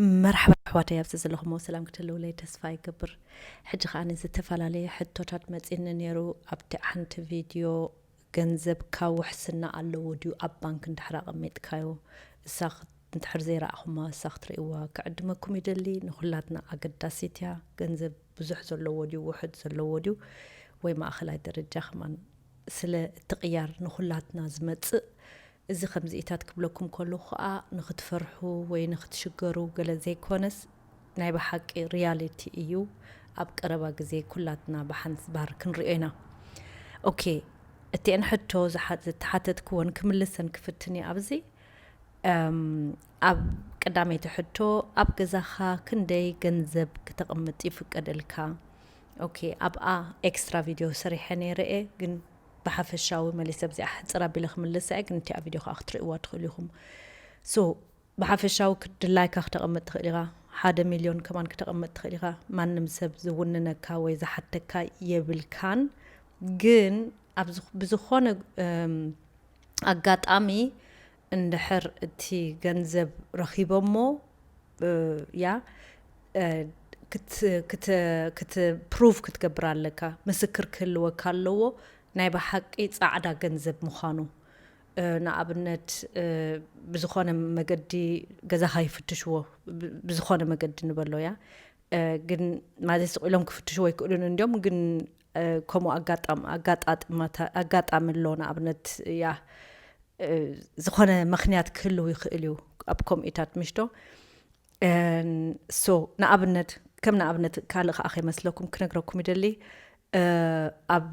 መርሓባ ኣሕዋተይ፣ ኣብዚ ዘለኹሞ ሰላም ክትህልውለይ ተስፋ ይገብር። ሕጂ ከኣ ዝተፈላለየ ሕቶታት መጺኒ ነይሩ። ኣብቲ ሓንቲ ቪድዮ ገንዘብካ ውሕስና ኣለዎ ድዩ ኣብ ባንክ እንድሕር ኣቐሚጥካዮ? እሳ ክት-፣ እንድሕር ዘይረኣኹማ እሳ ክትርእይዋ ክዕድመኩም ይደሊ። ንኹላትና ኣገዳሲት እያ። ገንዘብ ብዙሕ ዘለዎ ድዩ ውሑድ ዘለዎ ድዩ ወይ ማእኸላይ ደረጃ ከማን ስለ እቲ ቅያር ንኹላትና ዝመጽእ፣ እዚ ከምዚኢታት ክብለኩም ከለኹ ከኣ ንኽትፈርሑ ወይ ንኽትሽገሩ ገለ ዘይኮነስ ናይ ብሓቂ ሪያሊቲ እዩ። ኣብ ቀረባ ግዜ ኩላትና ብሓንባር ክንሪኦ ኢና። ኦኬ፣ እቲአን ሕቶ ዝሓ-፣ ዝተሓተትክወን ክምልሰን ክፍትን እየ ኣብዚ። እም፣ ኣብ ቀዳመይቲ ሕቶ፣ ኣብ ገዛኻ ክንደይ ገንዘብ ክተቕምጥ ይፍቀደልካ? ኦኬ፣ ኣብኣ ኤክስትራ ቪድዮ ሰሪሐ ነይረ እየ፣ ግን ብሓፈሻዊ መሊሰ ኣብዚኣ ሕጽር ኣቢለ ክምልሳ እየ፣ ግን እቲኣ ቪድዮ ከኣ ክትርእይዋ ትኽእሉ ኢኹም። ሶ፣ ብሓፈሻዊ ክድላይካ ክተቐምጥ ትኽእል ኢኻ። ሓደ ሚልዮን ከማን ክተቐምጥ ትኽእል ኢኻ። ማንም ሰብ ዝውንነካ ወይ ዝሓተካ የብልካን። ግን ኣብ ዝኽ-፣ ብዝኾነ፣ እም፣ ኣጋጣሚ እንድሕር እቲ ገንዘብ ረኺቦሞ፣ እ፣ ያ፣ እ፣ ክት-፣ ክት-፣ ክት-፣ ፕሩቭ ክትገብር ኣለካ። ምስክር ክህልወካ ኣለዎ ናይ ብሓቂ ጻዕዳ ገንዘብ ምዃኑ። እ፣ ንኣብነት፣ እ፣ ብዝኾነ መገዲ ገዛኻ ይፍትሽዎ። ብ-፣ ብዝኾነ መገዲ ንበሎ ያ። እ፣ ግን ማለት ስቕ ኢሎም ክፍትሽዎ ኣይክእሉን እንድዮም፣ ግን፣ እ፣ ከምኡ ኣጋጣም-፣ ኣጋጣጥማታ-፣ ኣጋጣሚ ኣሎ። ንኣብነት ያ፣ እ፣ ዝኾነ ምኽንያት ክህልው ይኽእል እዩ ኣብ ከምኡታት ምሽቶ። እን፣ ሶ፣ ንኣብነት፣ ከም ንኣብነት ካልእ ከኣ ከይመስለኩም ክነግረኩም ይደሊ። እ፣ ኣብ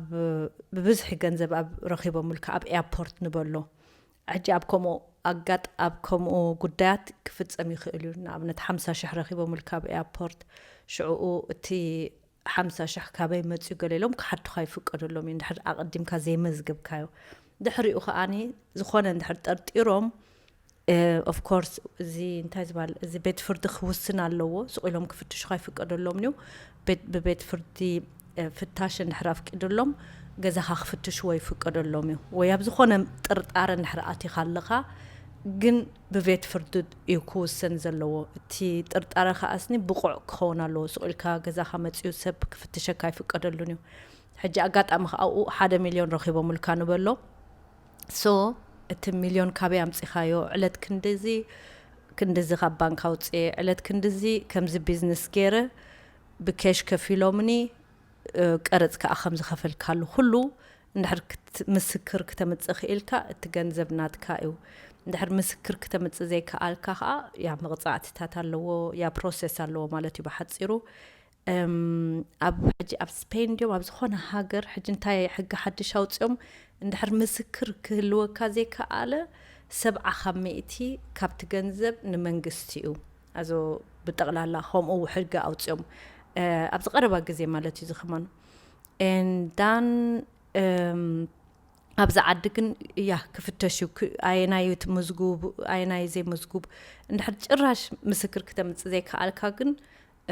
ብብዝሒ ገንዘብ ኣብ ረኺቦምልካ ኣብ ኤርፖርት ንበሎ። ሕጂ ኣብ ከምኡ ኣጋጥ-፣ ኣብ ከምኡ ጉዳያት ክፍጸም ይኽእል እዩ። ንኣብነት ሓምሳ ሽሕ ረኺቦምልካ ኣብ ኤርፖርት፣ ሽዕኡ እቲ ሓምሳ ሽሕ ካበይ መጽዩ ገለ ኢሎም ክሓቱኻ ይፍቀደሎም እዩ፣ እንድሕር ኣቐዲምካ ዘይመዝገብካዮ። ድሕሪኡ ከኣኒ ዝኾነ እንድሕር ጠርጢሮም፣ እ፣ ኦፍ ኮርስ፣ እዚ እንታይ ዝበሃል፣ እዚ ቤት ፍርዲ ክውስን ኣለዎ። ስቕ ኢሎም ክፍትሹኻ ይፍቀደሎምን እዩ። ቤት-፣ ብቤት ፍርዲ፣ እ፣ ፍታሽ እንድሕር ኣፍቂድሎም፣ ገዛኻ ክፍትሽዎ ይፍቀደሎም እዩ። ወይ ኣብ ዝኾነ ጥርጣረ እንድሕር ኣቲኻ ኣለኻ፣ ግን ብቤት ፍርዲ እዩ ክውሰን ዘለዎ። እቲ ጥርጣረ ከኣስኒ ብቑዕ ክኸውን ኣለዎ። ስቕ ኢልካ ገዛኻ መጺኡ ሰብ ክፍትሸካ ኣይፍቀደሉን እዩ። ሕጂ ኣጋጣሚ ከኣ ኣብኡ ሓደ ሚልዮን ረኺቦምልካ ንበሎ። ሶ፣ እቲ ሚልዮን ካበይ ኣምጺኻዮ? ዕለት ክንድዚ፣ ክንድዚ ካብ ባንክ ኣውጽኤ፣ ዕለት ክንድዚ ከምዚ ቢዝነስ ገይረ፣ ብኬሽ ከፊሎምኒ፣ እ፣ ቀረጽ ከኣ ከም ዝኸፈልካሉ ኩሉ እንድሕር ክት-፣ ምስክር ክተምጽእ ክኢልካ፣ እቲ ገንዘብ ናትካ እዩ። እንድሕር ምስክር ክተምጽእ ዘይከኣልካ ከኣ፣ ያ፣ መቕጻዕትታት ኣለዎ፣ ያ፣ ፕሮሰስ ኣለዎ ማለት እዩ ብሓጺሩ። እም፣ ኣብ፣ ሕጂ ኣብ ስፔን ድዮም ኣብ ዝኾነ ሃገር፣ ሕጂ እንታይ ሕጊ ሓድሽ ኣውጺኦም፣ እንድሕር ምስክር ክህልወካ ዘይከኣለ፣ ሰብዓ ካብ ሚእቲ ካብቲ ገንዘብ ንመንግስቲ እዩ። ኣዞ ብጠቕላላ ከምኡ ሕጊ ኣውጺኦም፣ እ፣ ኣብዚ ቀረባ ግዜ ማለት እዩ እዚ ከማን። And then፣ እም፣ ኣብዚ ዓዲ ግን፣ ያ፣ ክፍተሽ እዩ። ክ-፣ ኣየናይ እዩ እቲ ምዝጉብ፣ ኣየናይ እዩ ዘይምዝጉብ። እንድሕር ጭራሽ ምስክር ክተምጽእ ዘይከኣልካ ግን፣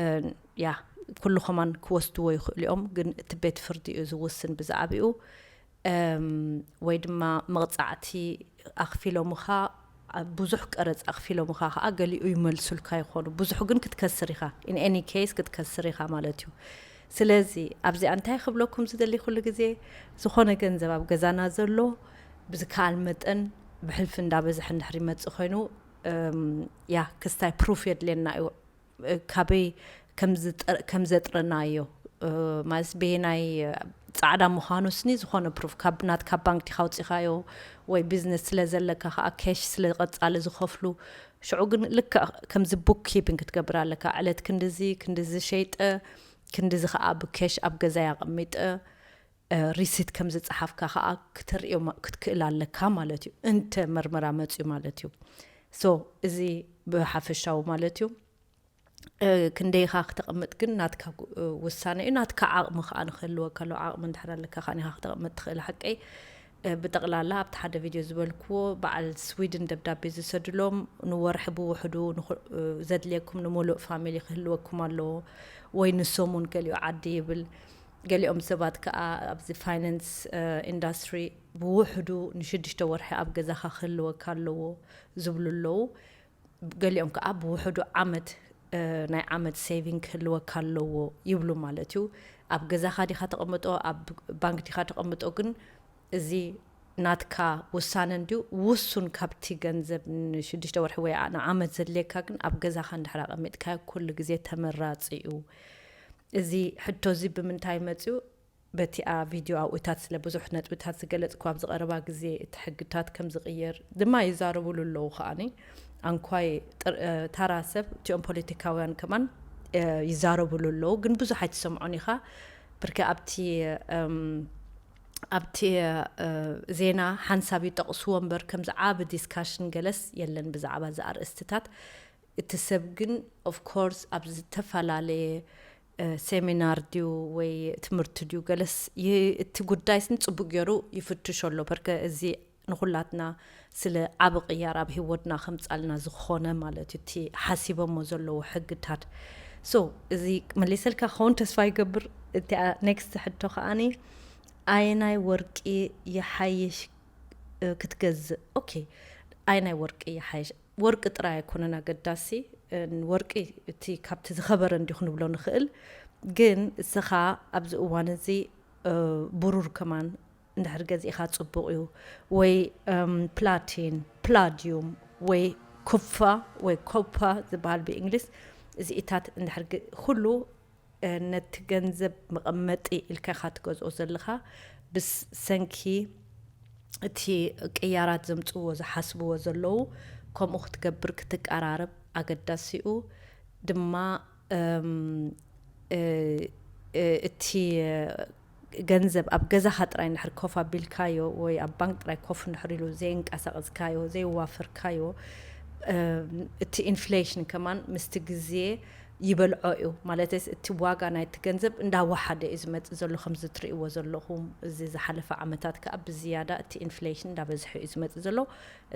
እ፣ ያ፣ ኩሉ ከማን ክወስድዎ ይኽእሉ እዮም። ግን እቲ ቤት ፍርዲ እዩ ዝውስን ብዛዕባኡ። እም፣ ወይ ድማ መቕጻዕቲ ኣኽፊሎምኻ፣ ኣ-፣ ብዙሕ ቀረጽ ኣኽፊሎምኻ ኸኣ ገሊኡ ይመልሱልካ ይኾኑ። ብዙሕ ግን ክትከስር ኢኻ። In any case ክትከስር ኢኻ ማለት እዩ። ስለዚ ኣብዚኣ እንታይ ክብለኩም ዝደሊ፣ ኩሉ ግዜ ዝኾነ ገንዘብ ኣብ ገዛና ዘሎ ብዝከኣል መጠን ብሕልፊ እንዳበዝሐ እንድሕር ይመጽእ ኮይኑ፣ እም፣ ያ፣ ክስታይ ፕሩፍ የድልየና እዩ። እ፣ ካበይ ከም ዝጠ-፣ ከም ዘጥረናዮ፣ እ፣ ማለት በየናይ፣ እ፣ ጻዕዳ ምዃኑ ስኒ ዝኾነ ፕሩፍ ካብ ናትካ ባንክ ዲኻ ኣውጺኻዮ ወይ ቢዝነስ ስለ ዘለካ ከኣ ኬሽ ስለ ቀጻሊ ዝኸፍሉ። ሽዑ ግን ልክዕ ከምዚ ቡክ ኪፒንግ ክትገብር ኣለካ። ዕለት ክንድዚ፣ ክንድዚ ሸይጠ፣ ክንድዚ ከኣ ብኬሽ ኣብ ገዛይ ኣቐሚጠ፣ እ፣ ሪሲት ከም ዝጸሓፍካ ከኣ ክተርእዮ ማ-፣ ክትክእል ኣለካ ማለት እዩ። እንተ መርመራ መጽዩ ማለት እዩ። ሶ፣ እዚ ብሓፈሻዊ ማለት እዩ። እ፣ ክንደይ ኢኻ ክተቕምጥ ግን ናትካ ጉ-፣ እ፣ ውሳነ እዩ። ናትካ ዓቕሚ ከኣ ንክህልወካ ኣለዎ። ዓቕሚ እንድሕር ኣለካ ከኣ ኢኻ ክተቕምጥ ትኽእል። ሓቀይ፣ እ፣ ብጠቕላላ ኣብቲ ሓደ ቪድዮ ዝበልክዎ በዓል ስዊድን ደብዳቤ ዝሰድሎም ንወርሒ ብውሕዱ ንኹ-፣ እ፣ ዘድልየኩም ንምሉእ ፋሚሊ ክህልወኩም ኣለዎ። ወይ ንሰሙን ገሊኡ ዓዲ ይብል። ገሊኦም ሰባት ከኣ ኣብዚ ፋይናንስ፣ እ፣ ኢንዳስትሪ ብውሕዱ ንሽዱሽተ ወርሒ ኣብ ገዛኻ ክህልወካ ኣለዎ ዝብሉ ኣለዉ። ገሊኦም ከዓ ብውሕዱ ዓመት ናይ ዓመት saving ክህልወካ ኣለዎ ይብሉ ማለት እዩ። ኣብ ገዛኻ ዲኻ ተቐምጦ ኣብ ባንክ ዲኻ ተቐምጦ ግን እዚ ናትካ ውሳነ እንድዩ። ውሱን ካብቲ ገንዘብ ንሽዱሽተ ወርሒ ወይ ንዓመት ዘድልየካ ግን ኣብ ገዛኻ እንድሕር ኣቐሚጥካዮ ኩሉ ግዜ ተመራፂ እዩ። እዚ ሕቶ እዚ ብምንታይ መፅዩ? በቲኣ ቪድዮ ኣብኡታት ስለ ብዙሕ ነጥብታት ዝገለፅኩ ኣብዚ ቀረባ ግዜ እቲ ሕግታት ከም ዝቕየር ድማ ይዛረቡሉ ኣለዉ። ከዓኒ ኣንኳይ ታራ ሰብ እቲኦም ፖለቲካውያን ከማን ይዛረቡሉ ኣለዉ፣ ግን ብዙሕ ኣይትሰምዖን ኢኻ። ብርክ ኣብቲ ኣብቲ ዜና ሓንሳብ ይጠቕስዎ እምበር ከምዚ ዓቢ ዲስካሽን ገለስ የለን ብዛዕባ እዚ ኣርእስትታት። እቲ ሰብ ግን ኦፍኮርስ ኣብ ዝተፈላለየ ሴሚናር ድዩ ወይ ትምህርቲ ድዩ ገለስ እቲ ጉዳይ ስን ፅቡቅ ገይሩ ይፍትሾ ኣሎ። በርከ እዚ ንኩላትና ስለ ዓቢ ቅያር ኣብ ህይወትና ከምፃልና ዝኾነ ማለት እዩ እቲ ሓሲቦሞ ዘለዉ ሕግታት። ሶ እዚ መሊሰልካ ክኸውን ተስፋ ይገብር። እቲኣ ኔክስት ሕቶ ከዓኒ ኣየናይ ወርቂ ይሓይሽ ክትገዝእ? ኦኬ፣ ኣየናይ ወርቂ ይሓይሽ? ወርቂ ጥራይ ኣይኮነን ኣገዳሲ። ወርቂ እቲ ካብቲ ዝኸበረ እንዲ ክንብሎ ንኽእል፣ ግን እስኻ ኣብዚ እዋን እዚ ብሩር ከማን እንድሕር ገዚእኻ ጽቡቕ እዩ። ወይ ፕላቲን፣ ፕላዲዩም፣ ወይ ኩፋ ወይ ኮፓ ዝበሃል ብእንግሊዝ፣ እዚኢታት እንድሕር ኩሉ ነቲ ገንዘብ መቐመጢ ኢልካ ኢኻ ትገዝኦ ዘለኻ። ብሰንኪ እቲ ቅያራት ዘምፅዎ ዝሓስብዎ ዘለዉ ከምኡ ክትገብር ክትቀራረብ ኣገዳሲኡ ድማ እቲ ገንዘብ ኣብ ገዛኻ ጥራይ እንድሕር ኮፍ ኣቢልካዮ ወይ ኣብ ባንክ ጥራይ ኮፍ እንድሕር ኢሉ ዘይንቀሳቐስካዮ ዘይዋፈርካዮ እቲ ኢንፍሌሽን ከማን ምስቲ ግዜ ይበልዖ እዩ። ማለትስ እቲ ዋጋ ናይቲ ገንዘብ እንዳወሓደ እዩ ዝመጽእ ዘሎ ከምዚ ትርእይዎ ዘለኹም። እዚ ዝሓለፈ ዓመታት ከኣ ብዝያዳ እቲ ኢንፍሌሽን እንዳበዝሐ እዩ ዝመጽእ ዘሎ።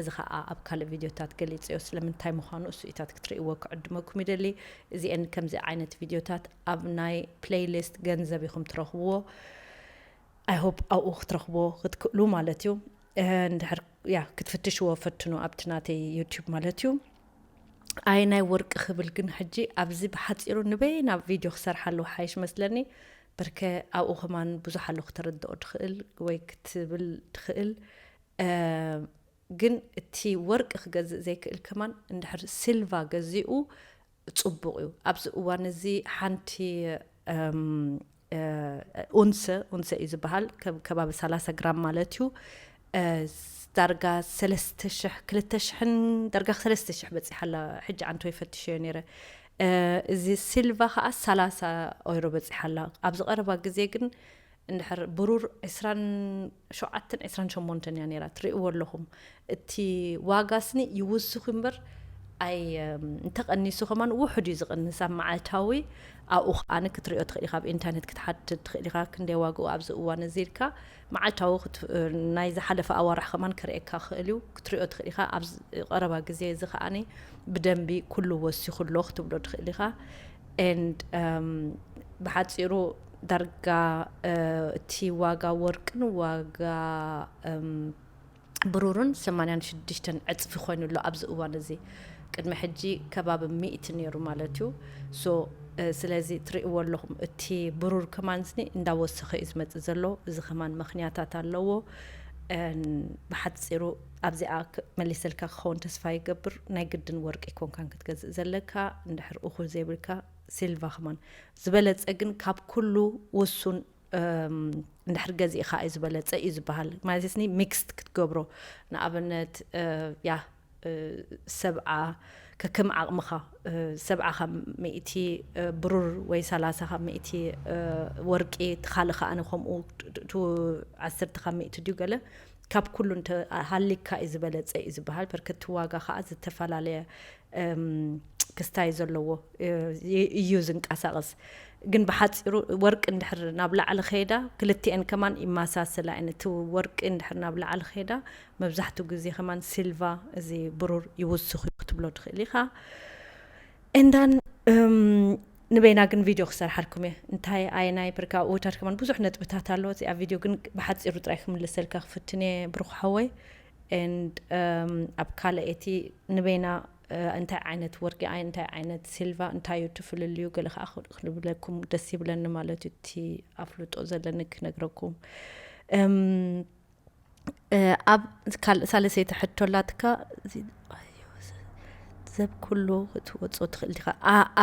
እዚ ከኣ ኣብ ካልእ ቪድዮታት ገሊጸዮ ስለምንታይ ምዃኑ እሱኢታት ክትርእይዎ ክዕድመኩም ይደሊ። እዚኤን ከምዚ ዓይነት ቪድዮታት ኣብ ናይ ፕሌይሊስት ገንዘብ ኢኹም ትረኽብዎ። I hope ኣብኡ ክትረኽብዎ ክትክእሉ ማለት እዩ። እንድሕር ያ ክትፍትሽዎ ፈትኑ ኣብቲ ናተይ ዩቲዩብ ማለት እዩ። ኣይ ናይ ወርቂ ክብል ግን ሕጂ ኣብዚ ብሓፂሩ ንበይና ቪድዮ ክሰርሓሉ ሓይሽ መስለኒ። በርከ ኣብኡ ከማን ብዙሕ ኣሎ ክተረድኦ ትኽእል ወይ ክትብል ትኽእል። ግን እቲ ወርቂ ክገዝእ ዘይክእል ከማን እንድሕር ሲልቫ ገዚኡ ፅቡቕ እዩ። ኣብዚ እዋን እዚ ሓንቲ ኡንሰ ኡንሰ እዩ ዝበሃል፣ ከባቢ ሰላሳ ግራም ማለት እዩ። ዳርጋ ሰለስተ ሽሕ ክልተ ሽሕን ዳርጋ ሰለስተ ሽሕ በፂሓ ኣላ። ሕጂ ኣንተ ወይ ፈትሸዮ ነይረ። እዚ ሲልቫ ከዓ ሰላሳ ኦይሮ በፂሓ ኣላ። ኣብዚ ቀረባ ግዜ ግን እንድሕር ብሩር ዕስራን ሸውዓተን ዕስራን ሸሞንተን እያ ነይራ። ትርእይዎ ኣለኹም። እቲ ዋጋ ስኒ ይውስኹ እምበር ኣይ እንተቐኒሱ ከማን ውሑድ እዩ ዝቕንስ ኣብ መዓልታዊ። ኣብኡ ከዓኒ ክትሪኦ ትኽእል ኢኻ፣ ኣብ ኢንተርኔት ክትሓትት ትኽእል ኢኻ። ክንደይ ዋግኡ ኣብዚ እዋን እዚ ኢልካ መዓልታዊ ናይ ዝሓለፈ ኣዋርሕ ከማን ክርእየካ ክእል እዩ። ክትሪኦ ትኽእል ኢኻ። ኣብ ቀረባ ግዜ እዚ ከዓኒ ብደንቢ ኩሉ ወሲኹ ኣሎ ክትብሎ ትኽእል ኢኻ። And ብሓፂሩ ዳርጋ እቲ ዋጋ ወርቅን ዋጋ ብሩርን ሰማንያን ሽዱሽተን ዕፅፊ ኮይኑ ኣሎ ኣብዚ እዋን እዚ። ቅድሚ ሕጂ ከባቢ ሚእቲ ነይሩ ማለት እዩ። ሶ ስለዚ ትርእይዎ ኣለኹም እቲ ብሩር ከማን ስኒ እንዳወሰኸ እዩ ዝመፅእ ዘሎ። እዚ ከማን ምኽንያታት ኣለዎ። ብሓፂሩ ኣብዚኣ መሊሰልካ ክኸውን ተስፋ ይገብር። ናይ ግድን ወርቂ ኮንካን ክትገዝእ ዘለካ እንድሕር እኹል ዘይብልካ ሲልቫ ከማን ዝበለፀ ግን ካብ ኩሉ ውሱን እንድሕር ገዚእኻ እዩ ዝበለፀ እዩ ዝበሃል። ማለት ስኒ ሚክስድ ክትገብሮ ንኣብነት ያ ሰብዓ ከከም ዓቕምኻ ሰብዓ ካብ ሚእቲ ብሩር ወይ ሰላሳ ካብ ሚእቲ ወርቂ ትኻልእ ከዓኒ ከምኡ ዓሰርተ ካብ ሚእቲ ድዩ ገለ ካብ ኩሉ እንተ ሃሊካ እዩ ዝበለፀ እዩ ዝበሃል። በርከቲ ዋጋ ከዓ ዝተፈላለየ ክስታይ ዘለዎ እዩ ዝንቀሳቐስ። ግን ብሓፂሩ ወርቂ እንድሕር ናብ ላዕሊ ከይዳ ክልቲኤን ከማን ይመሳሰላ እየን። እቲ ወርቂ እንድሕር ናብ ላዕሊ ከይዳ መብዛሕትኡ ግዜ ከማን ሲልቫ እዚ ብሩር ይውስኽ እዩ ክትብሎ ትኽእል ኢኻ። And then ንበይና ግን ቪድዮ ክሰርሓልኩም እየ። እንታይ ኣየናይ ብርካ ውታት ከማን ብዙሕ ነጥብታት ኣሎ። እዚኣ ቪድዮ ግን ብሓፂሩ ጥራይ ክምልሰልካ ክፍትን እየ ብሩኽ ሓወይ። And ኣብ ካልኣይቲ ንበይና እንታይ ዓይነት ወርቂ እንታይ ዓይነት ሲልቫ እንታይ እዩ ትፍልልዩ ገለ ከዓ ክንብለኩም ደስ ይብለኒ ማለት እዩ። እቲ ኣፍልጦ ዘለኒ ክነግረኩም። እም፣ ኣብ ካልእ ሳለሰይቲ ሕቶ ኣላትካ። ገንዘብ ኩሉ ክትወፅኦ ትኽእል ዲኻ?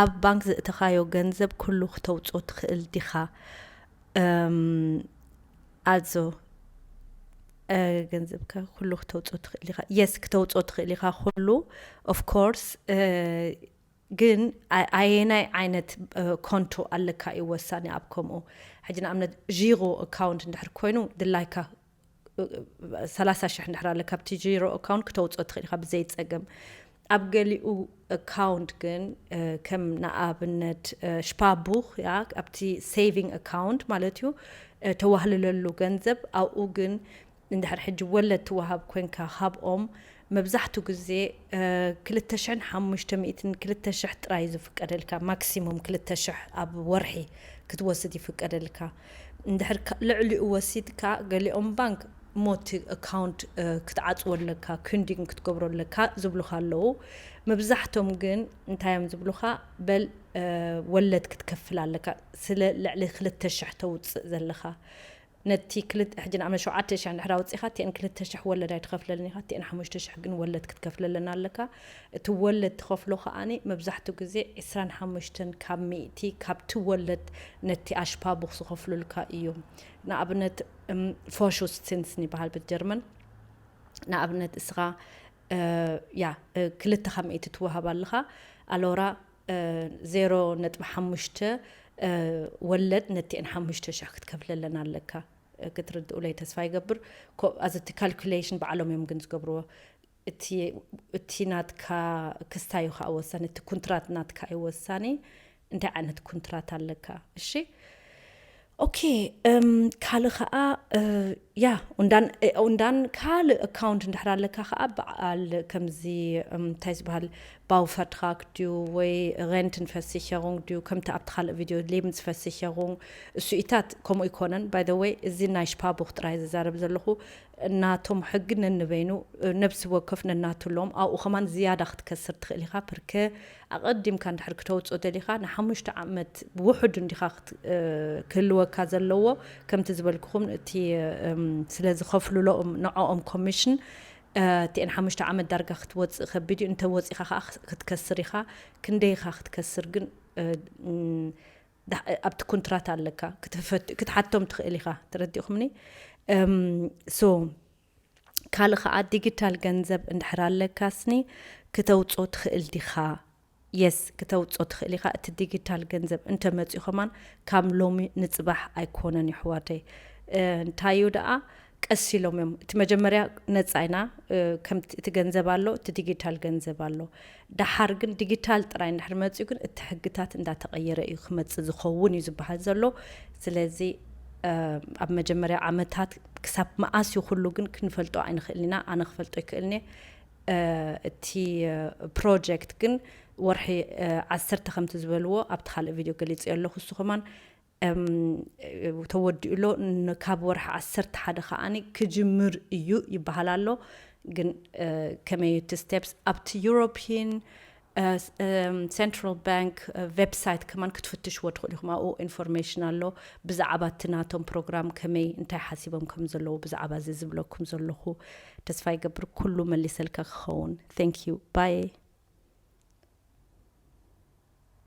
ኣብ ባንክ ዘእተኻዮ ገንዘብ ኩሉ ክተውፅኦ ትኽእል ዲኻ? ኣዞ ገንዘብካ ኩሉ ክተውፅኦ ትኽእል ኢኻ። የስ፣ ክተውፅኦ ትኽእል ኢኻ ኩሉ። ኦፍኮርስ፣ ግን ኣየናይ ዓይነት ኮንቶ ኣለካ እዩ ወሳኒ ኣብ ከምኡ። ሕጂ ንኣብነት ዢሮ ኣካውንት እንድሕር ኮይኑ ድላይካ ሰላሳ ሽሕ እንድሕር ኣለካ ኣብቲ ጂሮ ኣካውንት ክተውፅኦ ትኽእል ኢኻ ብዘይ ፀገም። ኣብ ገሊኡ ኣካውንት ግን ከም ንኣብነት ሽፓቡኽ ያ ኣብቲ ሴቪንግ ኣካውንት ማለት እዩ ተዋህልለሉ ገንዘብ ኣብኡ ግን እንድሕር ሕጂ ወለድ ትወሃብ ኮንካ ካብኦም መብዛሕቱ ግዜ ክልተ ሽሕን ሓሙሽተ ሚእትን ክልተ ሽሕ ጥራይ ዝፍቀደልካ ማክሲሙም ክልተ ሽሕ ኣብ ወርሒ ክትወስድ ይፍቀደልካ። እንድሕር ልዕሊኡ ወሲድካ ገሊኦም ባንክ ሞቲ ኣካውንት ክትዓፅዎ ኣለካ፣ ክንዲን ክትገብሮ ኣለካ ዝብሉካ ኣለዉ። መብዛሕቶም ግን እንታይ እዮም ዝብሉካ? በል ወለድ ክትከፍል ኣለካ ስለ ልዕሊ ክልተ ሽሕ ተውፅእ ዘለካ። ነቲ ክልተ ሕጂ ንኣመት ሸውዓተ ሽሕ እንድሕር ኣውፂእካ እቲአን ክልተ ሽሕ ወለድ ኣይትኸፍለልን ኢካ፣ እቲአን ሓሙሽተ ሽሕ ግን ወለድ ክትከፍለለን ኣለካ። እቲ ወለድ ትኸፍሎ ከኣኒ መብዛሕትኡ ግዜ ዕስራን ሓሙሽተን ካብ ሚእቲ ካብቲ ወለድ ነቲ ኣሽፓቡክ ዝኸፍሉልካ እዮም። ንኣብነት ፎሹስቲንስ ይበሃል ብጀርመን። ንኣብነት እስኻ ያ ክልተ ካብ ሚእቲ ትወሃብ ኣለኻ ኣሎራ ዜሮ ነጥቢ ሓሙሽተ ወለድ ነቲአን ሓሙሽተ ሽሕ ክትከፍለለን ኣለካ። ክትርድኡለይ ተስፋ ይገብር። ኣዚ እቲ ካልኩሌሽን ባዕሎም እዮም ግን ዝገብርዎ። እቲ ናትካ ክስታይ እዩ ከዓ ወሳኒ፣ እቲ ኩንትራት ናትካ እዩ ወሳኒ። እንታይ ዓይነት ኩንትራት ኣለካ? እሺ ኦኬ። ካልእ ከዓ ያ ኡንዳን ካልእ ኣካውንት እንድሕር ኣለካ ከዓ በዓል ከምዚ እንታይ ዝበሃል ባውፈርትራክ ድዩ ወይ ሬንትን ፈሲቸሩንግ ድዩ ከምቲ ኣብቲ ካልእ ቪድዮ ሌብንስ ፈሲቸሩንግ እሱኢታት ከምኡ ይኮነን። ባይ ወይ እዚ ናይ ሽፓቡክ ጥራይ ዝዛረብ ዘለኹ እናቶም ሕጊ ነንበይኑ ነብሲ ወከፍ ነናትሎም ኣብኡ ከማን ዝያዳ ክትከስር ትኽእል ኢኻ። ፕርከ ኣቐዲምካ እንድሕር ክተውፅኦ ደሊኻ ንሓሙሽተ ዓመት ብውሕዱ እንዲኻ ክህልወካ ዘለዎ ከምቲ ዝበልኩኹም እቲ ስለ ዝኸፍሉሎም ንዕኦም ኮሚሽን እቲአን ሓሙሽተ ዓመት ዳርጋ ክትወፅእ ከቢድ እዩ። እንተ ወፂኻ ከዓ ክትከስር ኢኻ። ክንደይ ኢኻ ክትከስር ግን ኣብቲ ኩንትራት ኣለካ ክትሓቶም ትኽእል ኢኻ። ተረዲእኹምኒ? ሶ ካልእ ከዓ ዲጂታል ገንዘብ እንድሕር ኣለካስኒ ክተውፅኦ ትኽእል ዲኻ? የስ ክተውፅኦ ትኽእል ኢኻ። እቲ ዲጂታል ገንዘብ እንተመፅኡ ከማን ካብ ሎሚ ንፅባሕ ኣይኮነን ይሕዋተይ። እንታይ እዩ ደኣ ቀስ ኢሎም እዮም። እቲ መጀመርያ ነፃ ኢና፣ ከምቲ እቲ ገንዘብ ኣሎ፣ እቲ ዲጂታል ገንዘብ ኣሎ። ደሓር ግን ዲጂታል ጥራይ እንድሕር መፅኡ ግን እቲ ሕግታት እንዳተቐየረ እዩ ክመፅእ ዝኸውን እዩ ዝበሃል ዘሎ። ስለዚ ኣብ መጀመርያ ዓመታት ክሳብ መኣስ እዩ ኩሉ ግን ክንፈልጦ ኣይንኽእልን ኢና። ኣነ ክፈልጦ ይክእልኒ። እቲ ፕሮጀክት ግን ወርሒ ዓሰርተ ከምቲ ዝበልዎ ኣብቲ ካልእ ቪድዮ ገሊፀ ኣለኹ። እሱ ከማን ተወዲኡ ኣሎ። ካብ ወርሒ ዓሰርተ ሓደ ከዓኒ ክጅምር እዩ ይበሃል ኣሎ። ግን ከመይ እቲ ስቴፕስ ኣብቲ ዩሮፒን ሰንትራል ባንክ ዌብሳይት ከማን ክትፍትሽዎ ትኽእሉ ኢኹም። ኣብኡ ኢንፎርሜሽን ኣሎ ብዛዕባ እቲ ናቶም ፕሮግራም ከመይ እንታይ ሓሲቦም ከም ዘለዉ ብዛዕባ እዚ ዝብለኩም ዘለኹ። ተስፋ ይገብር ኩሉ መሊሰልካ ክኸውን። Thank you ባይ።